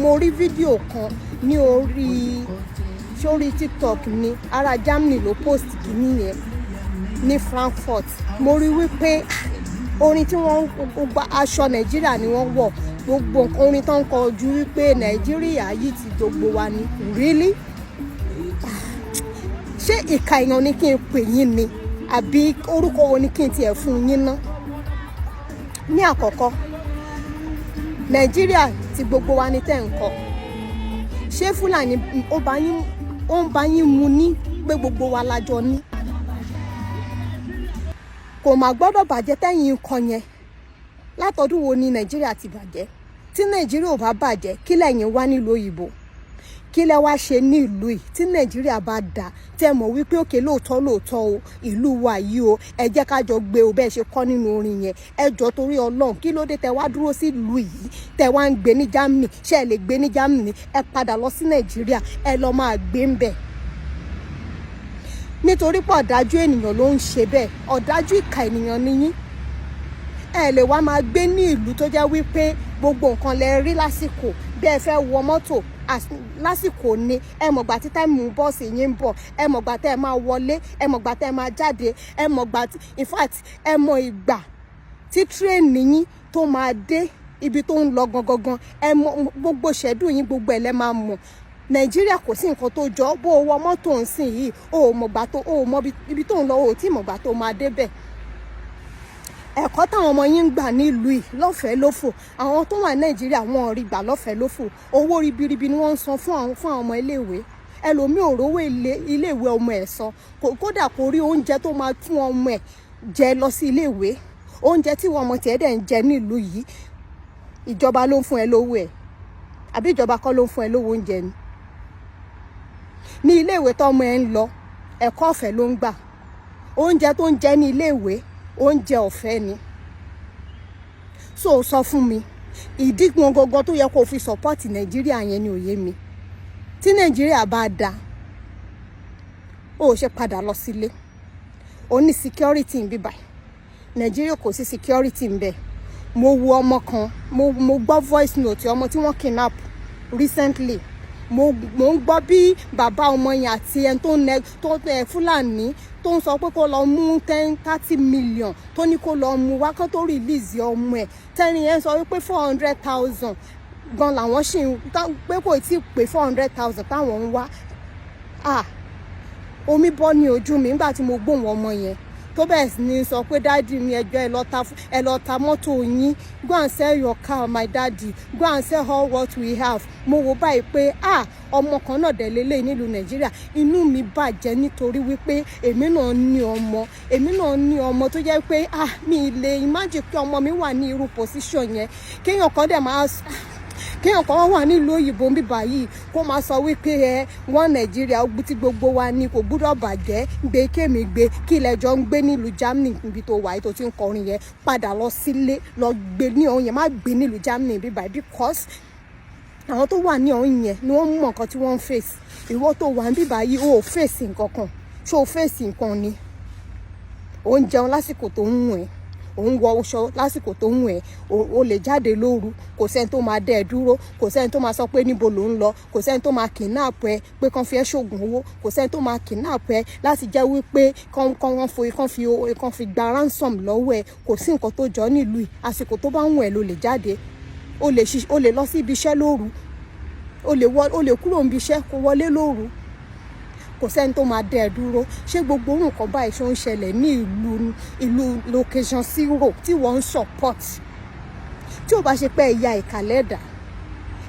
Mo rí fídíò kan ní orí sórí TikTok ní ará Germany ló post kìíní yẹn ní Frankfurt. Mo rí wípé orin tí wọ́n gba, aṣọ Nàìjíríà ni wọ́n wọ̀, gbogbo orin tó ń kọ ojú wípé Nàìjíríà yìí ti gbogbo wa ni. Really, ṣé ìka èèyàn ni kí n pè yín ni, àbí orúkọ wo ni kí n tiẹ̀ fún yín ná? Ní àkọ́kọ́, Nàìjíríà ti gbogbo wa ni tẹ́ ń kọ. Ṣé Fúlàní ó bá yín, ó ń bá yín mu ní pé gbogbo wa lájọ ní kò má gbọ́dọ̀ bàjẹ́ tẹ́yìn ń kọ yẹn? Látọdún wo ni Nàìjíríà ti bàjẹ́? Tí Nàìjíríà ò bá bàjẹ́, kí lẹ̀yin wá nílùú òyìnbó? Kí lẹ wá ṣe ní ìlú yìí? Tí Nàìjíríà bá dà, tẹ́ mọ̀ wípé òkè lóòótọ́ lóòótọ́ o, ìlú wa yìí o, ẹ jẹ́ ká jọ gbé o, bẹ́ẹ̀ ṣe kọ́ nínú orin yẹn. Ẹ jọ, torí Ọlọ́run, kí ló dé tẹ́ wá dúró sí ìlú yìí, tẹ́ wá ń gbé ní Germany? Ṣé ẹ lè gbé ní Germany? Ẹ padà lọ sí Nàìjíríà, ẹ lọ máa gbé ń bẹ̀, nítorí pé ọ̀dájú ènìyàn ló ń ṣe bẹ́ẹ̀. Ọ̀dájú ìkà ènìyàn ni yín. Ẹ lè wá máa gbé ní ìlú tó jẹ́ wípé gbogbo nǹkan lẹ rí lásìkò. Bí ẹ fẹ́ wọ mọ́tò lásìkò ni, ẹ mọ̀gbà tí time bọ́ọ̀sì yín ń bọ̀, ẹ mọ̀gbà tẹ́ ẹ máa wọlé, ẹ mọ̀gbà tẹ́ ẹ máa jáde, ẹ mọ̀gbà tí, in fact, ẹ mọ̀ ìgbà tí train yín tó máa dé ibi tó ń lọ gangan, ẹ mọ̀ gbogbo schedule yín, gbogbo ẹ̀ lẹ́ máa mọ̀. Nàìjíríà, kò sí nǹkan tó jọ. Bó o wọ mọ́tò ń sìn yìí, o ò mọ̀gbà tó, o ò mọ ibi tó ń lọ, o ò tí ì mọ̀gbà tó máa débẹ̀. Ẹ̀kọ́ táwọn ọmọ yín ń gbà nílùú yìí lọ́fẹ̀ẹ́ lófò, àwọn tó wà Nàìjíríà, wọn ò rí gbà lọ́fẹ̀ẹ́ lófò. Owó ribiribi ni wọ́n ń san fún àwọn ọmọ iléèwé. Ẹlòmíì ò rówó iléèwé ọmọ ẹ̀ san. Kódà kò rí oúnjẹ tó máa fún ọmọ ẹ̀ jẹ lọ sí iléèwé. Oúnjẹ tí wọ́n ọmọ tiẹ̀ dẹ̀ ń jẹ nílùú yìí, ìjọba ló ń fún ẹ lówó ẹ̀, àbí ìjọba kọ́ ló ń fún ẹ lówó oúnjẹ ni? Ní iléèwé tọ́mọ ẹ ń lọ, ẹ̀kọ́ ọ̀fẹ́ ló ń gbà. Oúnjẹ tó ń jẹ ní iléèwé, oúnjẹ ọ̀fẹ́ ni. So sọ fún mi, ìdí wọn gangan tó yẹ kó o fi support Nàìjíríà yẹn ni òye mi. Tí Nàìjíríà bá da, ó ṣe padà lọ sílé. Ó ní security ń bí báyìí. Nàìjíríà, kò sí security ń bẹ. Mo wo ọmọ kan, mo gbọ́ voice note ọmọ tí wọ́n kidnap recently. Mo ń gbọ́ bí bàbá ọmọ yẹn àti ẹni tó ń nẹ tó ẹ Fúlàní tó ń sọ pé kó lọ mú 10, 30 million, tó ní kó lọ mú wá kó tó release ọmọ ẹ̀. Tẹ́ni yẹn sọ wípé 400,000 gan làwọn ṣì ń pé, kò tí ì pé 400,000 táwọn ń wá. Ah, omi bọ́ ní ojú mi nígbà tí mo gbóhùn ọmọ yẹn tó bẹ̀rẹ̀ sí ní sọ pé, "Daddy mi, ẹjọ́, ẹ lọ ta mọ́tò yín. Go and sell your car, my daddy. Go and sell all what we have." Mo wò báyìí pé, ah, ọmọ kan náà dẹ̀ lélẹ̀ nílùú Nàìjíríà. Inú mi bàjẹ́ nítorí wípé èmi náà ní ọmọ, èmi náà ní ọmọ tó jẹ́ pé, ah, mi lè imagine pé ọmọ mi wà ní irú position yẹn, kéèyàn kan wà nílùú òyìnbó ń bíbá yìí, kó máa sọ wípé ẹ wọ́n Nàìjíríà tí gbogbo wa ní kò gbúdọ̀ bàjẹ́. Gbé kémi gbé kí ilẹ̀ jọ ń gbé nílùú Germany níbi tó wà yìí tó ti ń kọrin yẹn. Padà lọ sílé, lọ gbé ní ọ̀hún yẹn, má gbé nílùú Germany bíbá yìí, because àwọn tó wà ní ọ̀hún yẹn ni wọ́n mọ̀ nǹkan tí wọ́n ń face. Ìwọ tó wà ń bíbá yìí, o ò face nǹkan kan. Ṣé o face nǹkan ni? Ò ń jẹun lásìkò tó ń wù ẹ́, ò ń wọ aṣọ lásìkò tó ń wù ẹ́, o lè jáde lóru, kò sẹ́ni tó máa dẹ́ ẹ dúró, kò sẹ́ni tó máa sọ pé níbo ló ń lọ, kò sẹ́ni tó máa kidnap ẹ pé kán fi ẹ́ ṣoògùn owó, kò sẹ́ni tó máa kidnap ẹ láti jẹ́ wípé kán kán wọ́n fi kán fi kán fi gba ransom lọ́wọ́ ẹ. Kò sí nǹkan tó jọ nílùú yìí. Àsìkò tó bá ń wù ẹ́ ló lè jáde, o lè lọ sí ibi iṣẹ́ lóru, o lè kúrò níbi iṣẹ́ kó wọlé lóru, kò sẹ́ni tó máa dẹ́ ẹ dúró. Ṣé gbogbo nǹkan báyìí ṣó ń ṣẹlẹ̀ ní ìlú location zero tí wọ́n ń support? Tí ò bá ṣe pé ẹ̀yà ìkàlẹ̀ ẹ̀dá,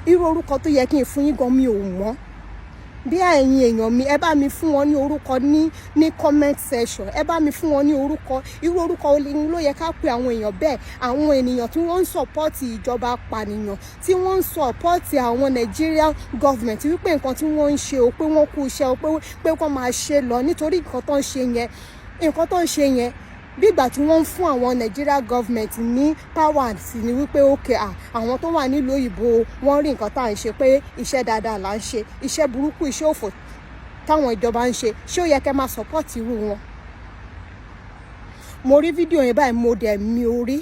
irú orúkọ tó yẹ kí n fún yín gan mi ò mọ̀. Bí ẹ̀yin èèyàn mi, ẹ bá mi fún wọn ní orúkọ ní comment section. Ẹ bá mi fún wọn ní orúkọ. Irú orúkọ ló yẹ ká pe àwọn èèyàn bẹ́ẹ̀, àwọn ènìyàn tí wọ́n ń support ìjọba apànìyàn, tí wọ́n ń support àwọn Nigerian government, wípé nǹkan tí wọ́n ń ṣe o, pé wọ́n kú iṣẹ́ o, pé wọ́n máa ṣe lọ, nítorí nǹkan tó ń ṣe yẹn, bí ìgbà tí wọ́n ń fún àwọn Nigeria government ní power sí ni wípé okay, ah, àwọn tó wà nílùú òyìnbó, wọ́n rí nǹkan tá à ń ṣe, pé iṣẹ́ dáadáa là ń ṣe. Iṣẹ́ burúkú, iṣẹ́ òfò táwọn ìjọba ń ṣe, ṣé ó yẹ kẹ́ máa support irú wọn? Mo rí fídíò yẹn báyìí, mo dẹ̀ mi orí.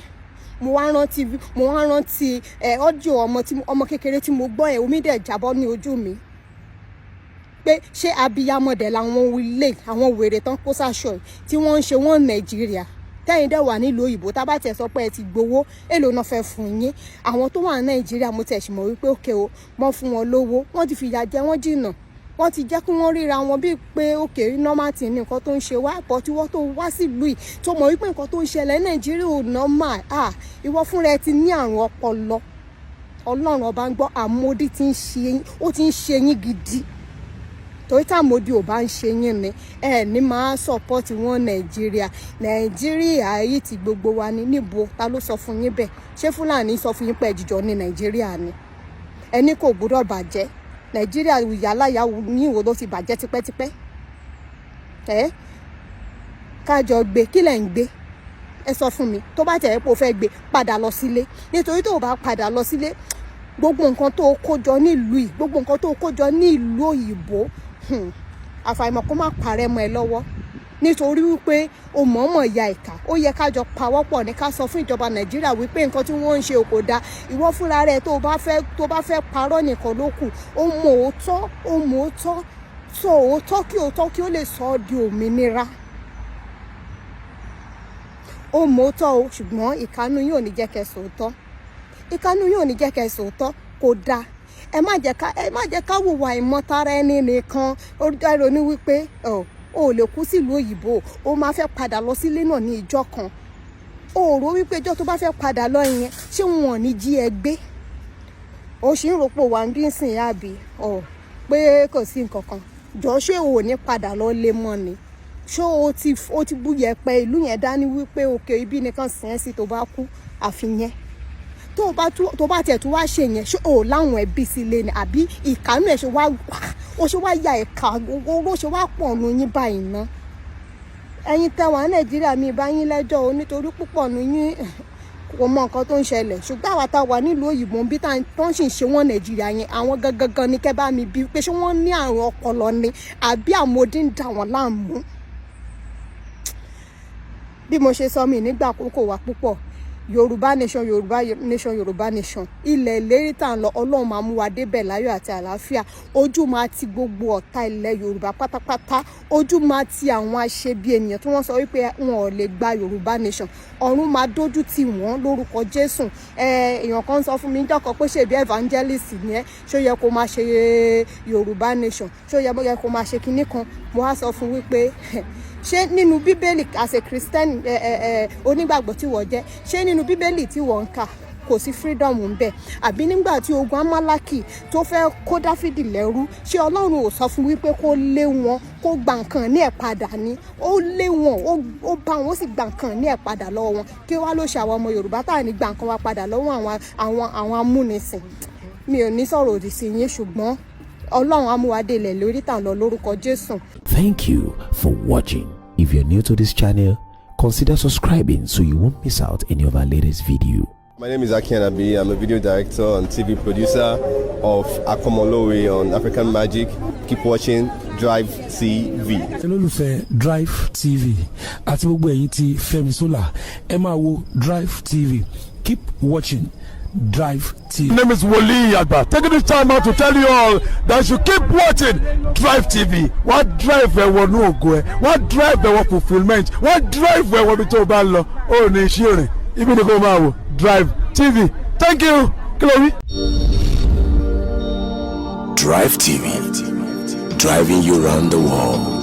Mo wá rántí ẹ audio ọmọ tí ọmọ kékeré tí mo gbọ́ ẹ̀, omi dẹ̀ jábọ́ ní ojú mi pé ṣé abiyamọ dẹ̀ làwọn ilé àwọn wèrè tán kó sáṣọ yìí tí wọ́n ń ṣe wọ́n Nàìjíríà, tẹ́yìn dẹ̀ wà nílùú òyìnbó. Tá bá tiẹ̀ sọ pé ẹ ti gbowó, èlò náà fẹ́ fún yín? Àwọn tó wà ní Nàìjíríà, mo tiẹ̀ sì mọ̀ wípé okay o, wọ́n fún wọn lówó, wọ́n ti fìyà jẹ wọ́n jìnnà, wọ́n ti jẹ́ kí wọ́n ríra wọn bíi pé okay, normal thing ní nǹkan tó ń ṣe wá pọ̀. Tí wọ́n tó wá sílùú yìí, tó mọ̀ wípé nǹkan tó ń ṣẹlẹ̀ ní Nàìjíríà ò normal, ah, ìwọ fúnra ẹ ti ní àrùn ọpọlọ. Ọlọ́run Ọba ń gbọ́, àmódì ti ń ṣe yín, ó ti ń ṣe yín gidi, torí tàmódì ò bá ń ṣe yín ni ẹ ní máa support wọn. Nàìjíríà, Nàìjíríà yìí ti gbogbo wa ní. Níbo? Ta ló sọ fún yín bẹ́ẹ̀? Ṣé Fúlàní sọ fún yín pé ẹ̀jìjọ ní Nàìjíríà ni? Ẹni kò gbọ́dọ̀ bàjẹ́. Nàìjíríà ìyáláyà ní ìwò ló ti bàjẹ́ tipẹ́tipẹ́. Ẹ kájọ gbé, kí lẹ̀ ń gbé? Ẹ sọ fún mi. Tó bá tẹ̀ ẹ́ pé o fẹ́ gbé padà lọ sílé, nítorí tó o bá padà lọ sílé, gbogbo nǹkan tó o kó jọ nílùú yìí, gbogbo nǹkan tó o kó jọ ní ìlú òyìnbó, àfàìmọ̀ kó má parẹ́ mọ́ ẹ lọ́wọ́, nítorí wípé o mọ̀ọ́mọ̀ ya ìkà. Ó yẹ ká jọ pawọ́pọ̀ ní ká sọ fún ìjọba Nàìjíríà wípé nǹkan tí wọ́n ń ṣe kò dáa. Ìwọ fúnra rẹ, tó bá fẹ́ parọ́ nìkan ló kù. Ó mọ òótọ́, ó mọ òótọ́, sọ òótọ́ kí òótọ́ kí ó lè sọ ọ́ di òmìnira. Ó mọ òótọ́ o, ṣùgbọ́n ìkánú yóò ní jẹ́ kẹ́ sòótọ́, ìkánú yóò ní jẹ́ kẹ́ sòótọ́. Kò dáa. Ẹ má jẹ́ ká hùwà ìmọ̀tara ẹni nìkan. Ó ronú wípé ọ ò lè kú sílùú òyìnbó, ó máa fẹ́ padà lọ sílé náà ní ìjọ kan. Ó rò wípé ìjọ tó bá fẹ́ padà lọ yẹn, ṣé wọn ò ní jí ẹ gbé? Ó sì ń rò pé wà ń bí sìn àbí ọ pé kò sí nǹkan kan jọ. Ṣé o ò ní padà lọ lé mọ́ ni? Ṣé o ti bú yẹpẹ ìlú yẹn dání wípé okay, ibi nìkan sìn ẹ́ sí tó bá kú? Àfihàn tó bá tiẹ̀ tó wá ṣe yẹn, ṣé o láwọn ẹbí sílé ni, àbí ìkànnì ẹ̀ ṣe wá ó ṣe wá ya ẹ̀ka owó ṣe wá pọ̀ nù yín báyìí ná? Ẹ̀yin tẹ́ wà Nàìjíríà, mi bá yín lẹ́jọ́ o, nítorí púpọ̀ nù yín kò mọ nǹkan tó ń ṣẹlẹ̀. Ṣùgbọ́n àwa tá a wà nílùú òyìnbó bí tó ń sì ń ṣe wọ́n Nàìjíríà yẹn, àwọn gangan ní kẹ́ bá mi bí pé ṣé wọ́n ní àrùn ọpọlọ ni, àbí àmọdí ń dà wọ́n láàmú? Bí mo ṣe sọ, mi nígbà àkókò wa púpọ̀. Yorùbá nation, Yorùbá nation, Yorùbá nation. Ilẹ̀ ìlérí tá à ń lọ, Ọlọ́run máa mú wa débẹ̀ láyọ̀ àti àlàáfíà. Ojú máa ti gbogbo ọ̀tá ilẹ̀ Yorùbá pátápátá. Ojú máa ti àwọn aṣebi ènìyàn tí wọ́n sọ wípé wọn ò lè gba Yorùbá nation. Ọ̀run máa dójú tì wọ́n lórúkọ Jésù. Èèyàn kan sọ fún mi jọ́kọ̀ pé ṣèbí evangelist ni ẹ́, ṣó yẹ kó máa ṣe Yorùbá nation? Ṣó yẹ kó máa ṣe kinní kan? Mo wá sọ fún wípé ṣé nínú Bíbélì, as a Christian, ẹ ẹ ẹ onígbàgbọ́ tí wọ́n jẹ́, ṣé nínú Bíbélì tí wọ́n ń kà kò sí freedom ń bẹ? Àbí nígbà tí ogun Amálàkì tó fẹ́ kó Dáfídì lẹ́rú, ṣé Ọlọ́run ò sọ fún wípé kó lé wọn, kó gba nǹkan ní ẹ̀ padà ni? Ó lé wọn, ó bá wọn, ó sì gba nǹkan ní ẹ̀ padà lọ́wọ́ wọn. Kí wá ló ṣe àwọn ọmọ Yorùbá tá à ní gba nǹkan wa padà lọ́wọ́ àwọn amúnisìn? Mi ò ní sọ̀rọ̀ òdì sí yín, ṣùgbọ́n Ọlọ́run á mú wa délẹ̀ lórí tà lọ lórúkọ Jésù. Thank you for watching. If you're new to this channel, consider subscribing so you won't miss out any of our latest video. My name is Aki Anabi. I'm a video director and TV producer of Akomolowe on African Magic. Keep watching Drive TV. Olólùfẹ́ Drive TV àti gbogbo ẹ̀yin tí Fẹ́mi Sola, ẹ máa wo Drive TV. Keep watching Drive TV. My name is Wole Agba. Taking this time out to tell you all that you keep watching Drive TV. Wọ́n drive ẹ wọnú ògo ẹ, wọ́n drive ẹ wọ fulfilment, wọ́n drive ẹ wọ ibi tó o bá lọ. Ó ní iṣẹ́ rìn, ibi ni kò máa wò Drive TV. Thank you. Kí ló wí? Drive TV, driving you round the world.